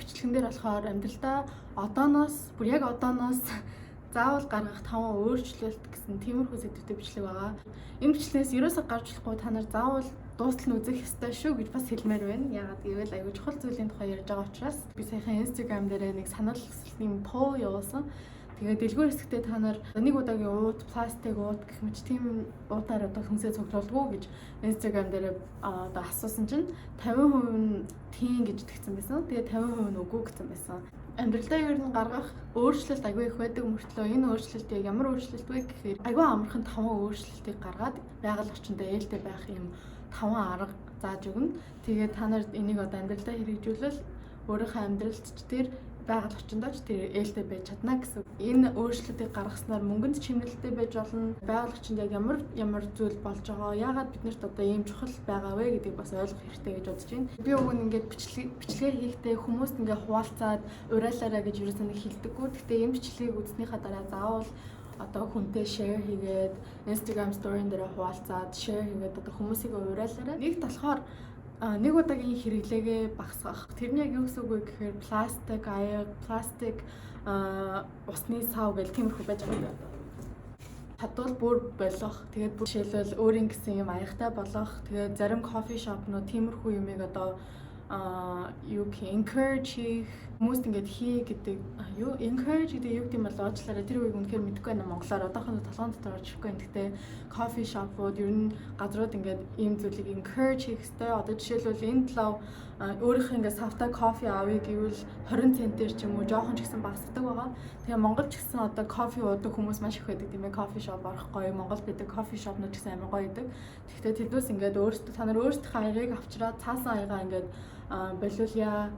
Бичлэгэн дээр болохоор амьдралдаа одооноос, бүр яг одооноос заавал гаргах таван өөрчлөлт гэсэн тиймэрхүү сэдвтэй бичлэг байгаа. Энэ бичлэгээс ерөөсөө гарч болохгүй, та нар заавал дуустал нь үзэх ёстой шүү гэж бас хэлмээр байна. Яагаад гэвэл аягүй чухал зүйлийн тухай ярьж байгаа учраас. Би саяхан Instagram дээрээ нэг санал хүсэлтийн poll явуулсан. Тэгээд дэлгүүр хэсэгтээ та нар нэг удаагийн уут, пластик уут гэх мэт тийм уутаар одоо хүнсээ цуглуулгүй гэж Instagram дээр одоо асуусан чинь 50% нь тийм гэж тэгсэн байсан. Тэгээд 50% нь үгүй гэсэн байсан. Амьдралдаа ер нь гаргах өөрчлөлт аягүй их байдаг мөртлөө энэ өөрчлөлт яг ямар өөрчлөлт вэ гэхээр аягүй амархан таван өөрчлөлтийг гаргаад байгаль орчиндөө ээлтэй байх юм таван арга зааж өгнө. Тэгээд та нар энийг одоо амьдралдаа хэрэгжүүлвэл өөрийнхөө амьдралд ч тэр байгаль орчиндөө ч тэр ээлтэй байж чадна гэсэн. Энэ өөрчлөлтийг гаргаснаар мөнгөнд чимэглэлтэй байж болно. Байгаль орчинд яг ямар ямар зүйл болж байгаа, яагаад бид нарт одоо ийм чухал байгаа вэ гэдгийг бас ойлгох хэрэгтэй гэж бодож байна. Би уг нь ингээд бичлэгээр хийхдээ хүмүүст ингээд хуваалцаад уриалаарай гэж ерөөсөө нэг хэлдэггүй. Гэхдээ энэ бичлэгийг үзснийхаа дараа заавал одоо хүнтэй share хийгээд, Instagram story-н дээр хуваалцаад, share хийгээд одоо хүмүүсийг уриалаарай. Нэгт болохоор нэг удаагийн хэрэглээгээ багасгах. Тэрний яг юу гэсэн үг вэ гэхээр пластик аяг, пластик усны сав гэл тиймэрхүү байж байгаа. Чадвал бүр болох. Тэгээд бүр жишээлбэл өөрийн гэсэн юм аягтай болох. Тэгээд зарим coffee shop нууд тиймэрхүү юмыг одоо юу гэх, encourage хийх, хүмүүст ингээд хий гэдэг, юу, encourage гэдэг юу гэм бол уучлаарай, тэр үгийг үнэхээр мэдэхгүй байна монголоор, одоохондоо толгойн дотор орж ирэхгүй байна. Гэхдээ coffee shop-ууд, ер нь газрууд ингээд ийм зүйлийг encourage хийх ёстой. Одоо жишээлбэл энэ лав өөрийнхөө ингээд савтай кофе авъя гэвэл 20 центээр ч юм уу жоохон ч гэсэн багасдаг байгаа. Тэгээ Монгол ч гэсэн одоо кофе уудаг хүмүүс маш их байдаг, тийм ээ. Coffee shop орох гоё. Монгол байдаг coffee shop нууд ч гэсэн амар гоё байдаг. Тэгэхдээ тэднээс ингээд өөрсдөө, та нар өөрсдийнхөө аягийг авчираад цаасан аягаа ингээд болиулъя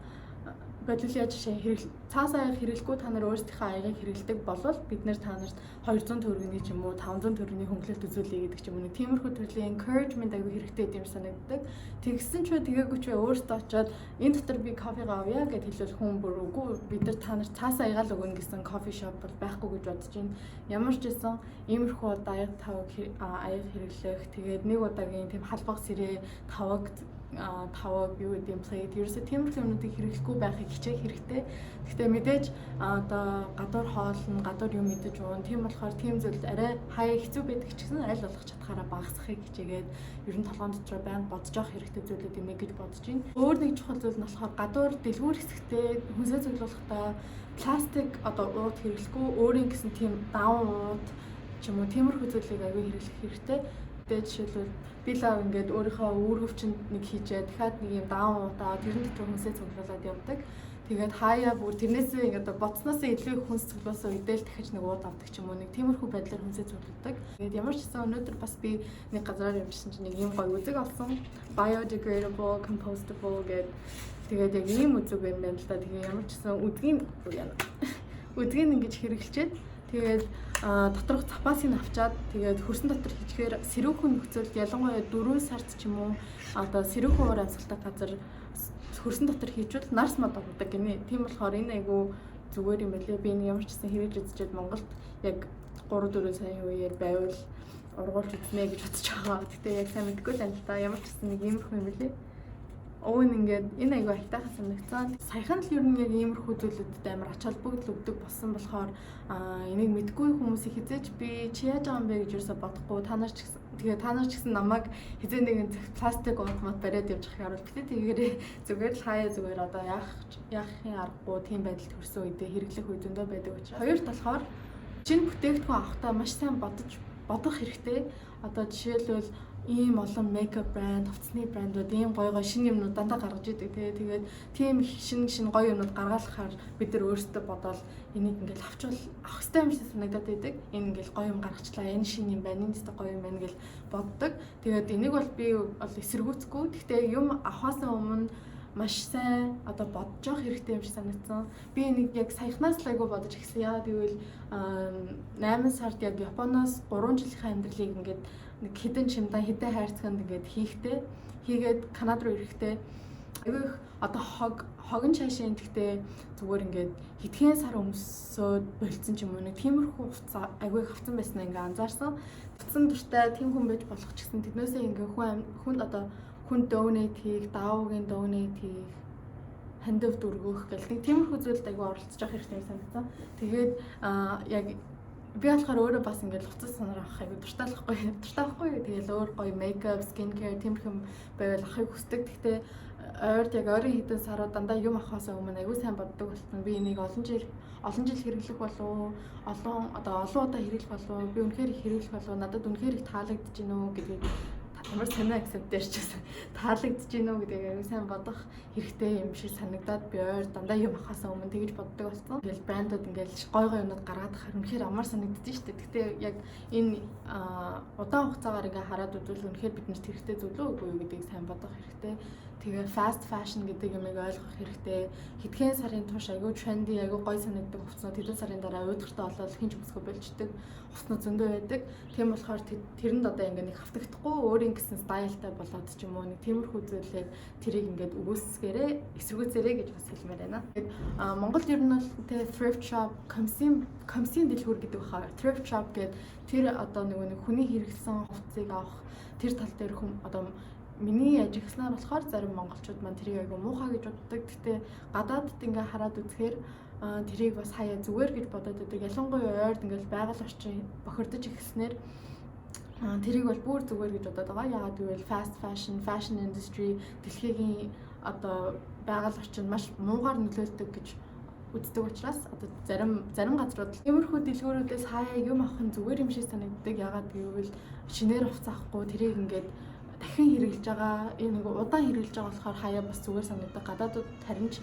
болиулъя, жишээ хэрэгэл, цаасан аяга хэрэглэхгүй та нар өөрсдийнхөө аягийг хэрэглэдэг болвол бид нар та нарт 200 төгрөгийн ч юм уу 500 төгрөгийн хөнгөлөлт үзүүлье гэдэг ч юм уу, нэг тиймэрхүү төрлийн encouragement аягүй хэрэгтэй юм санагддаг. Тэгсэн ч бай, тэгээгүй ч бай, өөртөө очиод энэ дотор би кофегаа авъя гэд хэлвэл хүн бүр үгүй, бид нар та нар цаасан аягаа л өгнө гэсэн coffee shop бол байхгүй гэж бодож байна. Ямар ч байсан иймэрхүү одоо аяг таваг, аяг хэрэглэх, тэгээд нэг удаагийн тийм халбаг сэрээ, таваг, юу гэдэг юм, plate, ерөөсөө тиймэрхүү юмнуудыг хэрэглэхгүй байхыг хичээх хэрэгтэй. Гэхдээ мэдээж одоо гадуур хоолно, гадуур юм идэж уун. Тийм болохоор тийм зүйл арай хаяа хэцүү байдаг ч гэсэн аль болох чадхаараа багасгахыг хичээгээд ер нь толгойн дотроо байнга бодож явах хэрэгтэй зүйлүүд юм гэж бодож байна. Өөр нэг чухал зүйл нь болохоор гадуур дэлгүүр хэсэгтээ хүнсээ цуглуулахдаа пластик одоо уут хэрэглэхгүй, өөрийн гэсэн тийм даван уут ч юм уу тиймэрхүү зүйлийг аягүй хэрэглэх хэрэгтэй. Тэгээ жишээлбэл би лав ингээд өөрийнхөө үүргэвчэнд нэг хийжээ, дахиад нэг юм даван уутаа тэрэн дотор хүнсээ цуглуулад явдаг. Тэгээд хаяа бүр тэрнээсээ ингээд боцсноосоо илүү их хүнс цуглуулсан үедээ л дахиж нэг уут авдаг ч юм уу, нэг тиймэрхүү байдлаар хүнсээ цуглуулдаг. Тэгээд ямар ч гэсэн өнөөдөр бас би нэг газараар явжсэн чинь нэг юм гоё үзэг олсон. Biodegradable, compostable гэдэг. Тэгээд яг ийм үзэг юм байна л да. Тэгээ ямар ч гэсэн үзгийг ингэж хэрэглэчээд, тэгээд доторх запасыг авчаад, тэгээд хөрсөн дотор хийчихээр сэрүүхэн нөхцөлд, ялангуяа 4 сард ч юм уу одоо сэрүүхэн уур амьсгалтай газар хөрсөн дотор хийчихвэл нарс мод ордог гинэ. Тийм болохоор энэ айгу зүгээр юм байлээ. Би энэ ямар ч гэсэн хэрэгж үзчихэд Монголд яг 3 4 сарын үеэр байвал ургуулж үзнэ гэж бодож байгаа. Гэтэ яг сайн мэдэхгүй л байна л да. Ямар ч гэсэн нэг иймэрхүү юм байлээ. Уг нь ингээд энэ айгу айтайхан санагцсан. Саяхан л ер нь яг иймэрхүү зүйлүүдэд амар ач холбогдол өгдөг болсон болохоор энийг мэдэхгүй хүмүүсийг хэзээ ч би чи яаж байгаа юм бэ гэж юусоо бодохгүй. Та нар ч гэсэн, тэгээ та нар ч гэсэн намайг хэзээ нэгэн пластик уут мод бариад явж байхаар бол битээ тэгээрээ, зүгээр л хаяа зүгээр одоо яахын аргагүй тийм байдалд хүрсэн үедээ хэрэглэх үе зөндөө байдаг учраас. Хоёрт болохоор шинэ бүтээгдэхүүн авахдаа маш сайн бодож бодох хэрэгтэй. Одоо жишээлбэл ийм олон makeup брэнд, хувцсны брэндүүд ийм гоё гоё шинэ юмнууд дандаа гаргаж идэг, тий. Тэгээд тийм шинэ шинэ гоё юмнууд гаргаалахаар бид нар өөрсдөө бодоол энийг ингээл авчвал авах хэрэгтэй юм шиг санагдаад байдаг. Энэ ингээл гоё юм гаргачлаа, энэ шинэ юм байна, энэ өстой гоё юм байна гэл боддог. Тэгээд энийг бол би бол эсэргүүцэхгүй. Гэхдээ юм авахаас өмнө маш сайн одоо бодож явах хэрэгтэй юм шиг санагдсан. Би энийг яг саяхнаас л айгу бодож ирсэн. Яагаад гэвэл 8 сард яг Японоос 3 жилийнхаа амьдралыг ингээд нэг хэдэн чемодан, хэдэн хайрцагт ингээд хийхдээ хийгээд Канад руу ирэхдээ айгүй их одоо хог хогон шашин, гэхдээ зүгээр ингээд хэдхэн сар өмсөөд болцсон ч юм уу, нэг тиймэрхүү хувцас айгүй их авсан байснаа ингээ анзаарсан. Хувцсан дуртай тийм хүн байж болох ч гэсэн тэднээсээ ингээ хүн хүн одоо хүн donate хийх, даавуугийн donate хийх. хандив дөргөх гэл нэг тиймэрхүү зүйлд айгүй оролцож явах хэрэгтэй санагдсан. Тэгээд яг би болохоор өөрөө бас ингээд хувцас санаар авах айгүй дуртай л байхгүй, дуртай байхгүй. Тэгэл өөр гоё makeup, skin care тиймэрхүү юм байвал авахыг хүсдэг. Гэхдээ ойрд, яг ойрын хэдэн сарууд дандаа юм авахаас өмнө айгүй сайн боддог болсон. Би энийг олон жил хэрэглэх болов уу? Олон одоо олон удаа хэрэглэх болов уу? Би үнэхээр их хэрэглэх болов уу? Надад үнэхээр их таалагдж гин үү гэдгийг, ямар сонио акцент дээр ч гэсэн, таалагдж гин үү гэдгийг аягүй сайн бодох хэрэгтэй юм шиг санагдаад би ойр дандаа юм авахаас өмнө тэгж боддог болсон. Ингээл брэндүүд ингээл гой гой юмнууд гаргаад хахаар үнэхээр амар санагдаж штэ. Гэхдээ яг энэ удаан хугацаагаар ингээ хараад үзвэл үнэхээр биднэрт хэрэгтэй зүйл үү, үгүй юу гэдгийг сайн бодох хэрэгтэй. Тэгээ fast fashion гэдэг юмыг ойлгох хэрэгтэй. Хэдхэн сарын турш айгүй trendy, айгүй гоё санагддаг хувцснууд хэдэн сарын дараа уйдгартай болоод хэн ч өмсөхөө больчихдог хувцснууд зөндөө байдаг. Тийм болохоор тэрэнд одоо ингээ нэг хавтагдахгүй, өөрийн гэсэн style тай болоод ч юм уу, нэг тиймэрхүү зүйлээр тэрийг ингээд өгөөсгээрээ, эсэргүүцээрэй гэж бас хэлмээр байна. Тэгээд Монголд ер нь бол тэ thrift shop, комсийн дэлгүүр гэдэг баха. Thrift shop гэдэг тэр одоо нөгөө нэг хүний хэрэглэсэн хувцсыг авах тэр тал дээр хүм одоо миний ажигласнаар болохоор зарим монголчууд маань тэрийг айгүй муухай гэж боддог. Гэхдээ гадаадд ингээ хараад үзэхээр тэрийг бас хаяа зүгээр гэж бодоод байдаг. Ялангуяа ойрд ингээл байгаль орчин бохирдож эхэлснээр тэрийг бол бүр зүгээр гэж бодоод байгаа. Яагаад гэвэл fast fashion, fashion industry дэлхийн одоо байгаль орчинд маш муугаар нөлөөлдөг гэж үздэг учраас одоо зарим газрууд иймэрхүү дэлгүүрүүдээс хаяа юм авах нь зүгээр юм шиг санагддаг. Яагаад гэвэл шинээр хувцас авахгүй, тэрийг ингээд дахин хэрэглэж байгаа, энэ нэг удаан хэрэглэж байгаа болохоор хаяа бас зүгээр санагддаг. Гадаадууд харин ч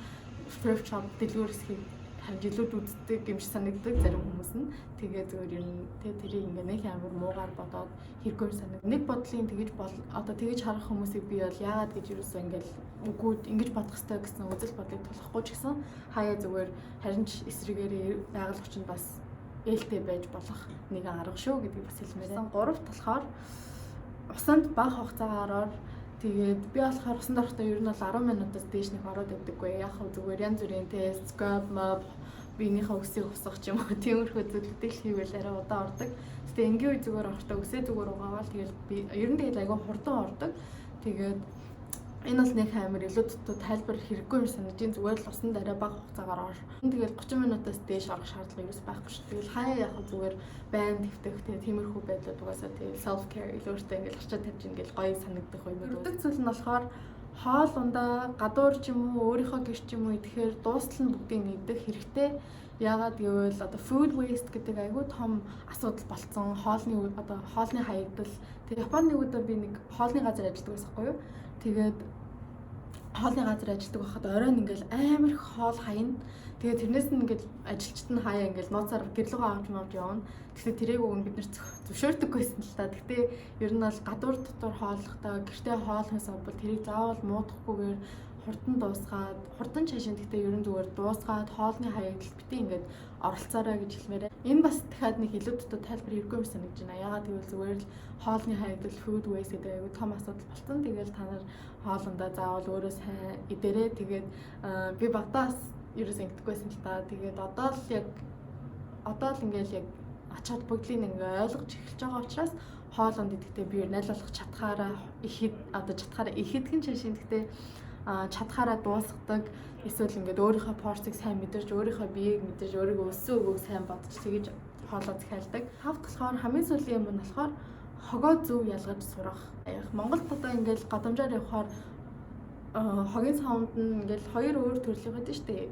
thrift shop дэлгүүр хэсгийг харин илүүд үздэг юм шиг санагддаг зарим хүмүүс нь. Тэгээ зүгээр ер нь тэ тэрийг ингээ нэг амар муугаар бодоод хэрэггүй санаг. Нэг бодлын тэгэж бол одоо тэгэж харах хүмүүсийг би бол яагаад гэж юусоо ингээл үгүй, ингэж бодох хэрэгтэй гэсэн үзэл бодлыг тулахгүй ч гэсэн хаяа зүгээр харин ч эсрэгээр байгаль орчинд бас ээлтэй байж болох нэг арга шүү гэдгийг бас хэлмээр байна. Гуравт болохоор усанд бага хугацаагаар ор. Тэгээд би болохоор усанд орохдоо ер нь бол 10 минутаас дээш нэг ороод байдаггүй. Яг хав зүгээр янз бүрийн тест, scrub mob, биенийхээ үсийг хусах ч юм уу, тиймэрхүү зүйлүүдийг л хийвэл арай удаан ордог. Гэтэ энгийн үе зүгээр орохдоо үсээ зүгээр угаавал тэгэл би ер нь тэгэл айгүй хурдан ордог. Тэгээд энэ бол нэг амар илүү дутуу тайлбар хэрэггүй юм санаж байна. Зүгээр л усанд арай бага хугацаагаар ор. Тэгэл 30 минутаас дээш орох шаардлага юус байхгүй шүү. Тэгэл хаяа яг зүгээр байн твтэх тэгээ тиймэрхүү байдлууд угаасаа тэгэл self care, илүү өөртөө ингээл ачаа тавьж ингээл гоё санагдах юмуд. Дөрөвдөг зүйл нь болохоор хоол ундаа гадуур ч юм уу, өөрийнхөө гэр ч юм уу идэхээр дуустал нь бүгдийг идэх хэрэгтэй. Яагаад гэвэл одоо food waste гэдэг айгүй том асуудал болцсон. Хоолны одоо хоолны хаягдал. Тэгээ Японы нэг удаа би нэг хоолны газар ажилладаг байсан байхгүй юу? Тэгээд хоолны газар ажилладаг байхад оройн ингээл амар их хоол хаяна. Тэгээд тэрнээс нь ингээл ажилчид нь хаяа ингээл нууцаар гэрлүүгээ авч мавж явна. Гэхдээ тэрийг уг нь бид нэр зөвшөөрдөг байсан л та. Гэхдээ ер нь бол гадуур дотор хооллохдоо, гэртээ хоол хүнс авбал тэрийг заавал муудахгүйгээр хурдан дуусгаад, хурдан чашин, гэхдээ ер нь зүгээр дуусгаад хоолны хаягдал бити ингээд оролцоорой гэж хэлмээр. Энэ бас дахиад нэг илүү дутуу тайлбар хэрэггүй юм санагдаж байна. Яагаад гэвэл зүгээр л хоолны хаягдал, food waste гэдэг айгүй том асуудал болсон. Тэгэл та нар хоолундаа заавал өөрөө сайн идэрээ. Тэгээд би багтаас ерөөс ингэдэггүй байсан л та. Тэгээд одоо л яг одоо л ингээл яг ач холбогдлыг ингээ ойлгож эхэлж байгаа учраас хоол унд идэхдээ би аль болох чадхаараа их, одоо чадхаараа их идэх нь чашин, гэхдээ чадхаараа дуусгадаг, эсвэл ингээд өөрийнхөө порцийг сайн мэдэрч, өөрийнхөө биеийг мэдэрч, өөрийгөө өссөн өгөөг сайн бодож тэгэж хоолоо захиалдаг. Тавт болохоор хамгийн сүүлийн юм нь болохоор хогоо зөв ялгаж сурах. Яг Монголд одоо ингээд гудамжаар явхаар хогийн савнд нь ингээд хоёр өөр төрлийн байдаг шүү дээ,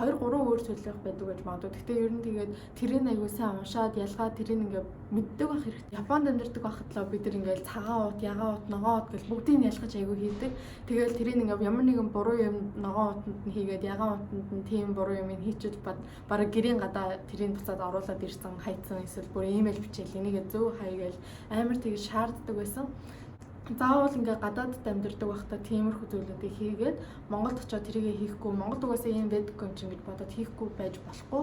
2 3 өөр төрлийнх байдаг гэж магадгүй. Гэхдээ ер нь тэгээд тэрийг аягүй сайн уншаад ялгаад тэрийг ингээ мэддэг байх хэрэгтэй. Японд амьдардаг байхад л бид нар ингээл цагаан уут, ягаан уут, ногоон уут гэл бүгдийг нь ялгаж аягүй хийдэг. Тэгэл тэрийг ингээ ямар нэгэн буруу юм ногоон уутанд нь хийгээд, ягаан уутанд нь тийм буруу юм хийчихэд бараг гэрийн гадаа тэрийг буцаад оруулаад ирсэн, хайцсан, эсвэл бүр имэйл бичээл энийгээ зөв хаягээл амар тэгж шаарддаг байсан. Заавал ингээ гадаадд амьдардаг байхдаа тиймэрхүү зүйлүүдийг хийгээд Монголд очиод тэрийгэ хийхгүй, Монголд угаасаа ийм байдаггүй юм чинь гэж бодоод хийхгүй байж болохгүй.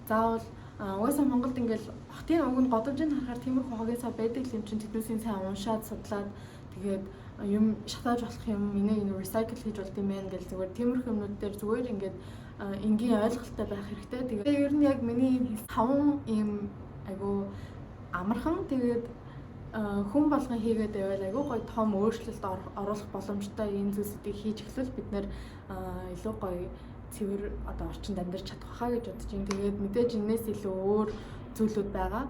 Заавал угаасаа Монголд ингээл хотын уг нь годамжийг харахаар тиймэрхүү хогийн сав байдаг юм чинь тэднүүсийн сайн уншаад судлаад, тэгээд юм шатааж болох юм энийг ингэ recycle хийж болд юм байна гэл зүгээр тиймэрхүү юмнууд дээр зүгээр ингээд энгийн ойлголттой байх хэрэгтэй. Тэгээд ер нь яг миний ийм таван ийм айгу амархан, тэгээд хүн болгон хийгээд байвал айгүй гоё том өөрчлөлт оруулах боломжтой. Энэ зүйлсүүдийг хийж эхлвэл бид нар илүү гоё цэвэр одоо орчинд амьдарч чадах байхаа гэж бодож байна. Тэгээд мэдээж энээс илүү өөр зүйлүүд байгаа.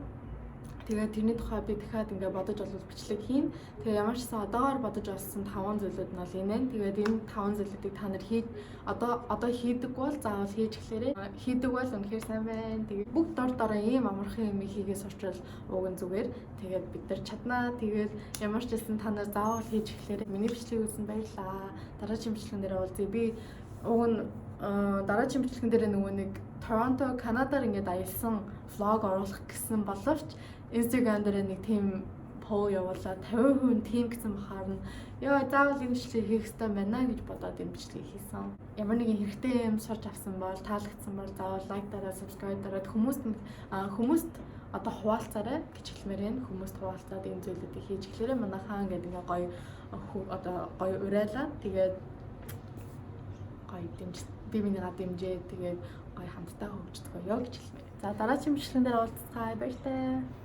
Тэгээд тэрний тухай би дахиад ингээ бодож олвол бичлэг хийн. Тэгээ ямар ч гэсэн одоогоор бодож олсон таван зүйлүүд нь бол энэ. Тэгээд энэ таван зүйлүүдийг та нар хийж одоо хийдэг бол заавал хийж эхлээрэй. Хийдэг бол үнэхээр сайн байна. Тэгээд бүгд дор дороо ийм амархан юм хийгээ сурчвал уг нь зүгээр. Тэгээд бид нар чаднаа. Тэгээд ямар ч гэсэн та нар заавал хийж эхлээрэй. Миний бичлэгийг үзсэн баярлалаа. Дараагийн бичлэгэн дээр уулзъя. Би уг нь дараагийн бичлэгэн дээр нөгөө нэг Торонто, Канадаар ингээд аялсан vlog оруулах гэсэн боловч Instagram дээр нэг тийм poll явуулаад 50% нь тийм гэсэн бахаар нь ёо, заавал энэ бичлэгийг хийх ёстой байна гэж бодоод энэ бичлэгийг хийсэн. Ямар нэгэн хэрэгтэй юм сурч авсан бол, таалагдсан бол заавал like дараад, subscribe дараад хүмүүст одоо хуваалцаарай гэж хэлмээр байна. Хүмүүст хуваалцаад энэ зүйлүүдийг хийж эхлээрэй. Манайхаа ингээд ингээ гоё одоо гоё уриалаа. Тэгээд гоё дэмж, бие биенийгаа дэмжээ, тэгээд гоё хамтдаа хөгждөг ёо гэж хэлмээр. За, дараагийн бичлэгэн дээр уулзцгаая. Баяртай.